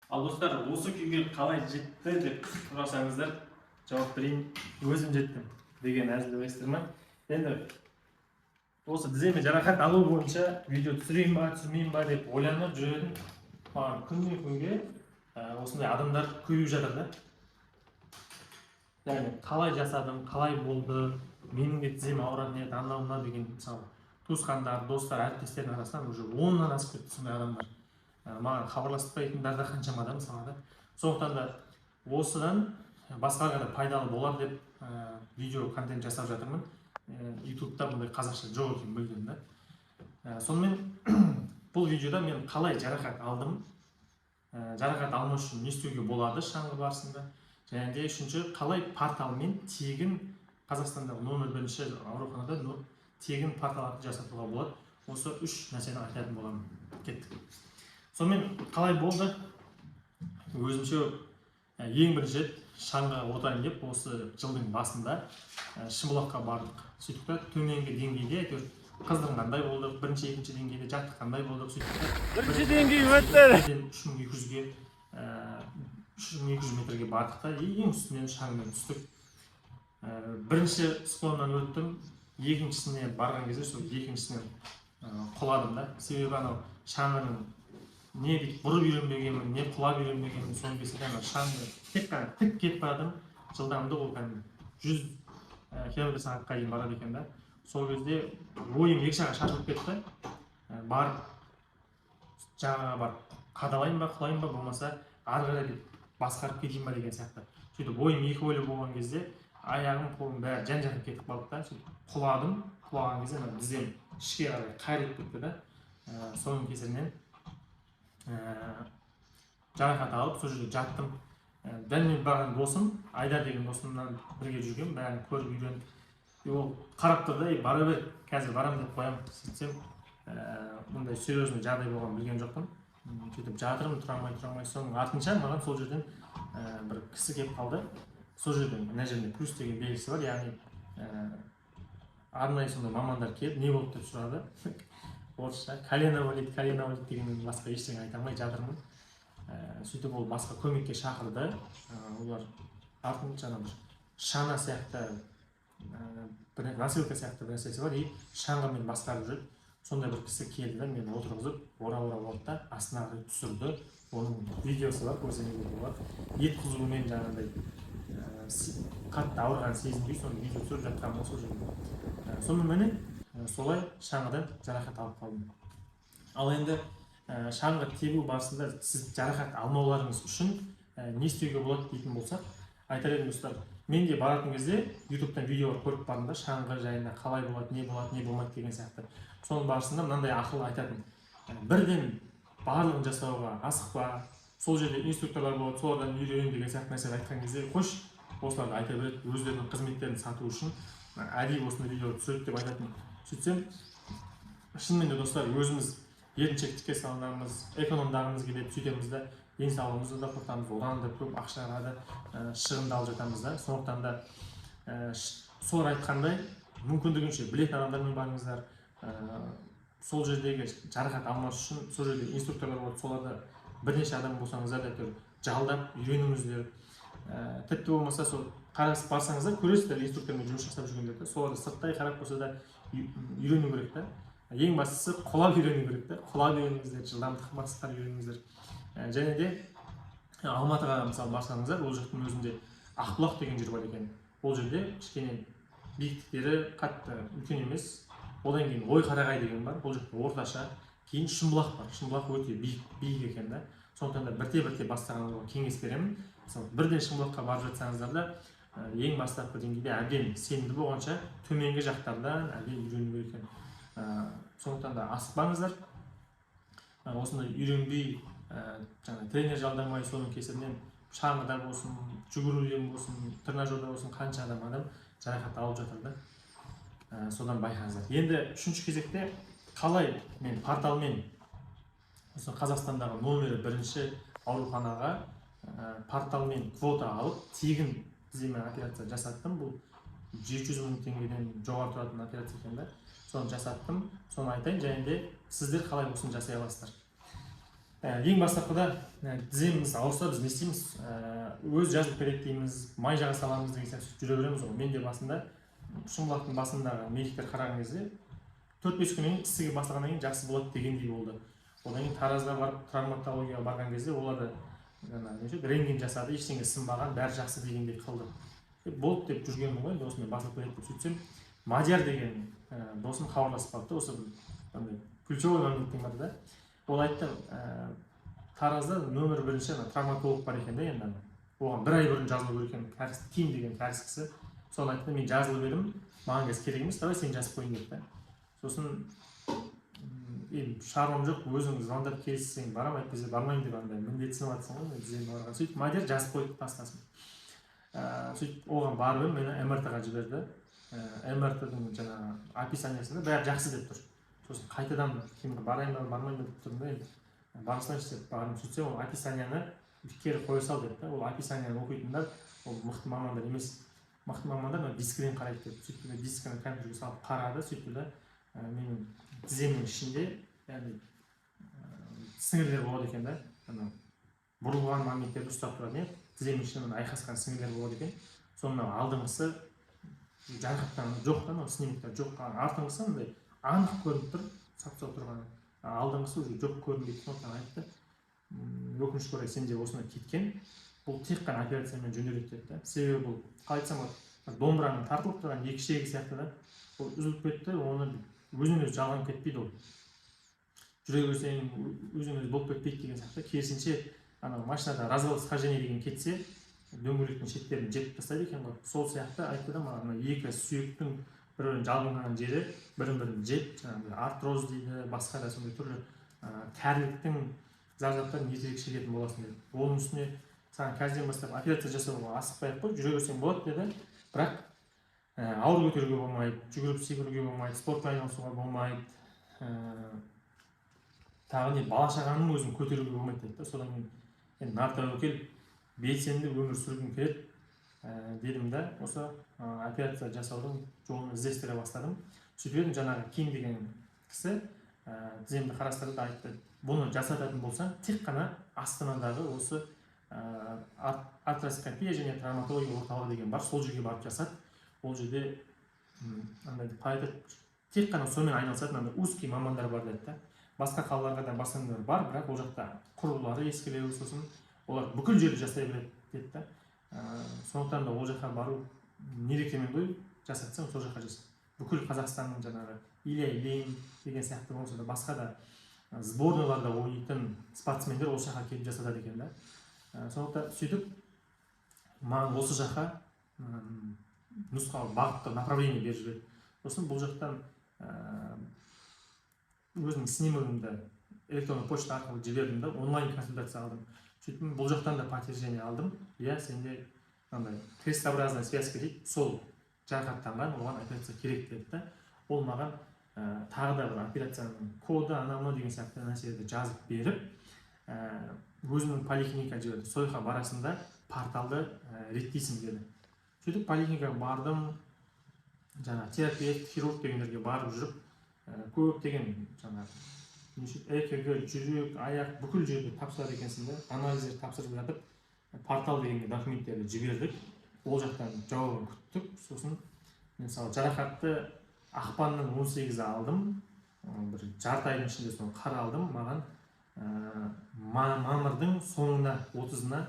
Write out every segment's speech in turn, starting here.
Ал, достар, осы күйге қалай жетті деп сұрасаңыздар, жауап берейін: өзім жеттім деген әзіл ойлайсыздар ма? Енді осы тіземе жарақат алу бойынша видео түсірейін ба, түсірмеймін ба деп ойланып жүр едім. Маған күннен күнге осындай адамдар көбейіп жатыр да, яғни қалай жасадым, қалай болды, менің де тізем ауыратын еді, анау мынау деген. Мысалы, туысқандар, достар, әріптестердің арасынан уже 10-нан асып кетті сондай адамдар. Маған хабарласпайтындар да қаншама да, мысалға да. Сондықтан да осыдан басқаларға да пайдалы болар деп видео контент жасап жатырмын. Ютубта бұндай қазақша жоқ екен мүлдем да. Сонымен, бұл видеода мен қалай жарақат алдым, жарақат алмас үшін не істеуге болады шаңғы барысында және де үшінші, қалай порталмен тегін Қазақстандағы номер бірінші ауруханада тегін портал арқылы жасатуға болады. Осы үш нәрсені айтатын боламын. Кеттік. Сонымен, қалай болды? Өзімше, ең бірінші рет шаңғыға отырайын деп осы жылдың басында Шымбұлаққа бардық. Сөйттік та, төменгі деңгейде әйтеуір қыздырынғандай болдық, бірінші, екінші деңгейде жаттыққандай болдық. Сөйттік та, Бірінші деңгей өтті. бірден 3200-ге, 3200 метрге бардық та, ең үстінен шаңмен түстік. Бірінші склоннан өттім, екіншісіне барған кезде сол екіншісінен құладым да. Себебі анау шаңғының не бүйтіп бұрып үйренбегенмін, не құлап үйренбегенмін. Соның кесірінен ана шаңғы тек қана тік кетіп бара жатырмын. Жылдамдық ол кәдімгі 100 километр сағатқа дейін барады екен да. Сол кезде ойым екі жаққа шашылып кетті. Барып жағаға барып қадалайын ба, құлайын ба, болмаса ары қарай бүйтіп басқарып кетейін ба деген сияқты. Сөйтіп ойым екі ойлы болған кезде аяғым, қолым, бәрі жан жаққа кетіп қалды да, сөйтіп құладым. Құлаған кезде ана тізем ішке қарай қайырылып кетті да, соның кесірінен жарақат алып, сол жерде жаттым. Дәл мен барған досым Айдар деген досымнан бірге жүрген, бәрін көріп үйреніп, и ол қарап тұр да, и бара бер, қазір барамын деп қоямын. Сөйтсем, мұндай серьезный жағдай болғанын білген жоқпын. Сөйтіп жатырмын, тұра алмай, тұра алмай. Соның артынша маған сол жерден бір кісі келіп қалды. Сол жерден мына жерінде плюс деген белгісі бар, яғни арнайы сондай мамандар келіп, не болды деп сұрады орысша. Колено болит, колено болит дегеннен басқа ештеңе айта алмай жатырмын. Сөйтіп ол басқа көмекке шақырды. Олар артынша ана бір шана сияқты, бір носилка сияқты бір нәрсесі бар и шаңғымен басқарып жүреді, сондай бір кісі келді да, мені отырғызып, орап орап алды да, астына қарай түсірді. Оның видеосы бар, көрсеңіздер болады. Ет қызуымен жаңағындай қатты ауырғанын сезінбей, соны видео түсіріп жатқанмын ғой сол жерде. Сонымен, міне, солай шаңғыдан жарақат алып қалдым. Ал енді шаңғы тебу барысында сіз жарақат алмауларыңыз үшін не істеуге болады дейтін болсақ, айтар едім, достар, мен де баратын кезде Ютубтан видеолар көріп бардым да, шаңғы жайында қалай болады, не болады, не болмайды деген сияқты. Соның барысында мынандай ақыл айтатын: бірден барлығын жасауға асықпа, сол жерде инструкторлар болады, солардан үйрен деген сияқты нәрселер айтқан кезде, қойшы, осыларды айта береді, өздерінің қызметтерін сату үшін әдейі осындай видеолар түсіреді деп айтатын. Сөйтсем, шынымен де, достар, өзіміз еріншектікке салынамыз, экономдағымыз келеді, сөйтеміз да, денсаулығымызды да құртамыз, одан да көп ақшаға да шығындалып жатамыз да. Сондықтан да солар айтқандай, мүмкіндігінше білетін адамдармен барыңыздар. Сол жердегі жарақат алмас үшін сол жерде инструкторлар болады, соларды бірнеше адам болсаңыздар да, әйтеуір жалдап үйреніңіздер. Тіпті болмаса сол қарасып барсаңыздар, көресіздер инструктормен жұмыс жасап жүргендерді. Соларды сырттай қарап болса да үйрену керек та. Ең бастысы, құлап үйрену керек та. Құлап үйреніңіздер, жылдамдық басқарып үйреніңіздер. Және де Алматыға, мысалы, барсаңыздар, ол жақтың өзінде Ақбұлақ деген жер бар екен. Ол жерде кішкене биіктіктері қатты үлкен емес. Одан кейін Ойқарағай деген бар, ол жақта орташа. Кейін Шымбұлақ бар, Шымбұлақ өте биік, биік екен да. Сондықтан да бірте бірте бастағанға кеңес беремін. Мысалы, бірден Шымбұлаққа барып жатсаңыздар да, ең бастапқы деңгейде әбден сенімді болғанша төменгі жақтардан әбден үйрену керек екен. Сондықтан да асықпаңыздар. Осындай үйренбей, жаңағы тренер жалдамай, соның кесірінен шаңғыда болсын, жүгіруден болсын, тренажерда болсын, қанша адам жарақат алып жатыр да. Содан байқаңыздар. Енді үшінші кезекте қалай мен порталмен осы Қазақстандағы номері бірінші ауруханаға порталмен квота алып, тегін тіземе операция жасаттым. Бұл 700 000 теңгеден жоғары тұратын операция екен да. Соны жасаттым, соны айтайын және де сіздер қалай осыны жасай аласыздар. Ең бастапқыда тіземіз ауырса, біз не істейміз? Өзі жазылып береді дейміз, май жаға саламыз деген сияқты, сөйтіп жүре береміз ғой. Мен де басында Шымбұлақтың басындағы медиктер қараған кезде 4-5 күннен кейін, ісігі басылғаннан кейін жақсы болады дегендей болды. Одан кейін Таразға барып, травматологияға барған кезде олар да жаңағы неше рентген жасады, ештеңе сынбаған, бәрі жақсы дегендей қылды. Болды деп жүргенмін ғой енді, осындай басылып кетеді деп. Сөйтсем, Мадияр деген досым хабарласып қалды да, осы бір андай ключевой моменттің бірі да. Ол айтты, Таразда нөмір бірінші ана травматолог бар екен да. Енді ана оған бір ай бұрын жазылу керек екен, кәріс, Ким деген кәріс кісі. Соны айтты: «Мен жазылып едім, маған қазір керек емес, давай сен жазып қояйын», — деді да. Сосын енді шаруам жоқ, өзің звондап келіссең барамын, әйтпесе бармаймын деп андай міндетсініп жатрсың ғой, тізем ауырған. Сөйтіп Мадияр жазып қойды пастасын. Сөйтіп оған барып едім, мені МРТ ға жіберді. МРТ-дің жаңағы описаниясында бәрі жақсы деп тұр. Сосын қайтадан Кимге барайын ба, бармайын ба деп тұрдым да. Енді бара салайыншы деп бардым. Сөйтсем, ол описанияны кері қоя сал деді да. Ол описанияны оқитындар ол мықты мамандар емес, мықты мамандар мына дискіден қарайды деп. Сөйтті де, дискіні компьютерге салып қарады. Сөйтті да, менің тіземнің ішінде, яғни сіңірлер болады екен да, анау бұрылған моменттерді ұстап тұрады, иә, тіземнің ішінде мына айқасқан сіңірлер болады екен. Соның мынау алдыңғысы жарақаттан жоқ та, анау снимокта жоқ, артыңғысы андай анық көрініп тұр, сап сау тұрғаны, а алдыңғысы уже жоқ, көрінбейді. Сондықтан айтты: «Өкінішке орай, сенде осындай кеткен, бұл тек қана операциямен жөнделеді», — деді да. Себебі бұл, қалай айтсам болады, домбыраның тартылып тұрған екі шегі сияқты да. Ол үзіліп кетті, оны өзінен өзі жалғанып кетпейді, ол жүре берсең өзінен өзі болып кетпейді деген сияқты. Керісінше, анау машинада развал схождение деген кетсе, дөңгелектің шеттерін жеп тастайды екен ғой, сол сияқты айтты да маған. Мына екі сүйектің бір бірін жалғанған жері бірін бірін жеп, жаңағыдай артроз дейді, басқа да сондай түрлі кәріліктің зардаптарын ертерек шегетін боласың деді. Оның үстіне саған қазірден бастап операция жасауға асықпай ақ қой, жүре берсең болады деді. Бірақ ауыр көтеруге болмайды, жүгіріп секіруге болмайды, спортпен айналысуға болмайды, тағы не, бала шағаның өзін көтеруге болмайды деді да. Содан кейін енді нар тәуекел, белсенді өмір сүргім келеді дедім да, осы операция жасаудың жолын іздестіре бастадым. Сөйтіп едім, жаңағы Ким деген кісі тіземді қарастырды да айтты: «Бұны жасататын болсаң, тек қана Астанадағы осы артроскопия және травматология орталығы деген бар, сол жерге барып жасат. Ол жерде андай қалай айтады, тек қана сонымен айналысатын андай узкий мамандар бар», — деді да. «Басқа қалаларға да барсаңдар, бар, бірақ ол жақта құрылғылары ескілеу, сосын олар бүкіл жерде жасай береді», — деді да. Сондықтан да ол жаққа бару не рекомендую, жасатсаң, сол жаққа жаса. Бүкіл Қазақстанның жаңағы Илья Ильин деген сияқты болса да, басқа да сборныйларда ойнайтын спортсмендер ол жаққа келіп жасатады екен да. Сондықтан сөйтіп маған осы жаққа нұсқау, бағытта, направление беріп жіберді. Сосын бұл жақтан өзімнің снимогымды электронды почта арқылы жібердім да, онлайн консультация алдым. Сөйтіп бұл жақтан да подтверждение алдым: иә, сенде андай крестообразная связка дейді, сол жарақаттанған, оған операция керек деді да. Ол маған тағы да бір операцияның коды, анау мынау деген сияқты нәрселерді жазып беріп, өзімнің поликлиникаға жіберді. «Сол жаққа барасың да, порталды реттейсің», — деді. Сөйтіп поликлиникаға бардым, жаңағы терапевт, хирург дегендерге барып жүріп, көптеген жаңағы неше ЭКГ, жүрек, аяқ, бүкіл жерде тапсырады екенсің да. Анализдер тапсырып жатып, портал дегенге документтерді жібердік, ол жақтан жауабын күттік. Сосын мен, мысалы, жарақатты ақпанның 18-і алдым, бір жарты айдың ішінде соны қаралдым. Маған мамырдың соңына, 30-ына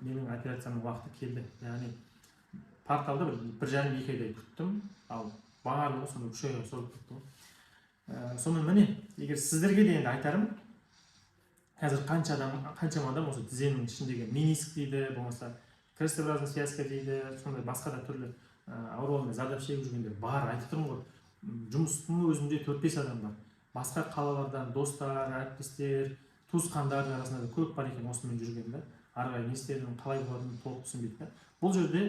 менің операциямның уақыты келді. Яғни порталда бір 1,5-2 айдай күттім, ал барлығы сонда 3 айға созылып кетті ғой. Сонымен, міне, егер сіздерге де енді айтарым, қазір қанша адам, қаншама адам осы тізенің ішіндегі мениск дейді, болмаса крестообразная связка дейді, сондай басқа да түрлі аурулармен зардап шегіп жүргендер бар. Айтып тұрмын ғой, жұмыстың өзінде төрт бес адам бар, басқа қалалардан достар, әріптестер, туысқандардың арасында да көп бар екен осымен жүрген да. Ары қарай не істерін, қалай болатынын толық түсінбейді да. Бұл жерде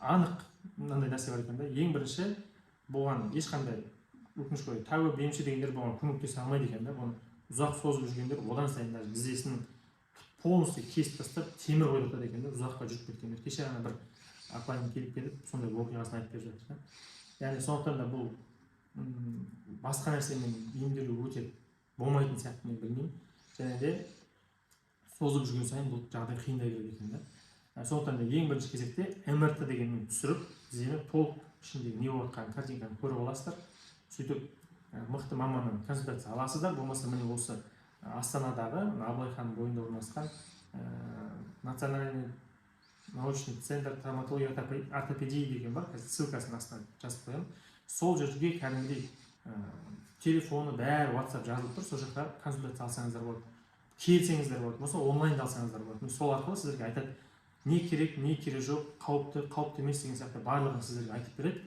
анық мынандай нәрсе бар екен да: ең бірінші, бұған ешқандай, өкінішке орай, тәуіп, емші дегендер бұған көмектесе алмайды екен да. Бұны ұзақ созып жүргендер одан сайын даже тізесін полностью кесіп тастап, темір қойдыртады екен да, ұзаққа жүріп кеткендер. Кеше ғана бір апайым келіп кетіп, сондай бір оқиғасын айтып беріп жатыр да. Яғни сондықтан да бұл басқа нәрсемен емделу өте болмайтын сияқты, мен білмеймін. Және де созып жүрген сайын бұл жағдай қиындай береді екен да. Сондықтан да ең бірінші кезекте МРТ дегенмен түсіріп, тізені толық ішіндегі не болып жатқанын, картинканы көріп аласыздар. Сөйтіп мықты маманнан консультация аласыздар. Болмаса міне осы Астанадағы мына Абылай хан бойында орналасқан Национальный научный центр травматологии ортопедии деген бар, қазір ссылкасын астына жазып қоямын. Сол жерге кәдімгідей телефоны бәрі, WhatsApp жазылып тұр, сол жақта консультация алсаңыздар болады, келсеңіздер болады, болмаса онлайн да алсаңыздар болады. Міне, сол арқылы сіздерге айтады не керек, не керек жоқ, қауіпті, қауіпті емес деген сияқты барлығын сіздерге айтып береді.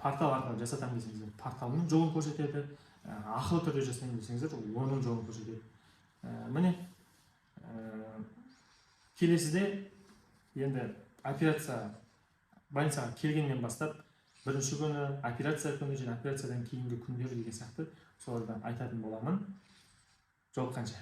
Портал арқылы жасатамын десеңіздер, порталының жолын көрсетеді. Ақылы түрде жасаймын десеңіздер, оның жолын көрсетеді. Міне, келесіде енді операция, больницаға келгеннен бастап бірінші күні, операция күні және операциядан кейінгі күндер деген сияқты соларды айтатын боламын. Жолыққанша!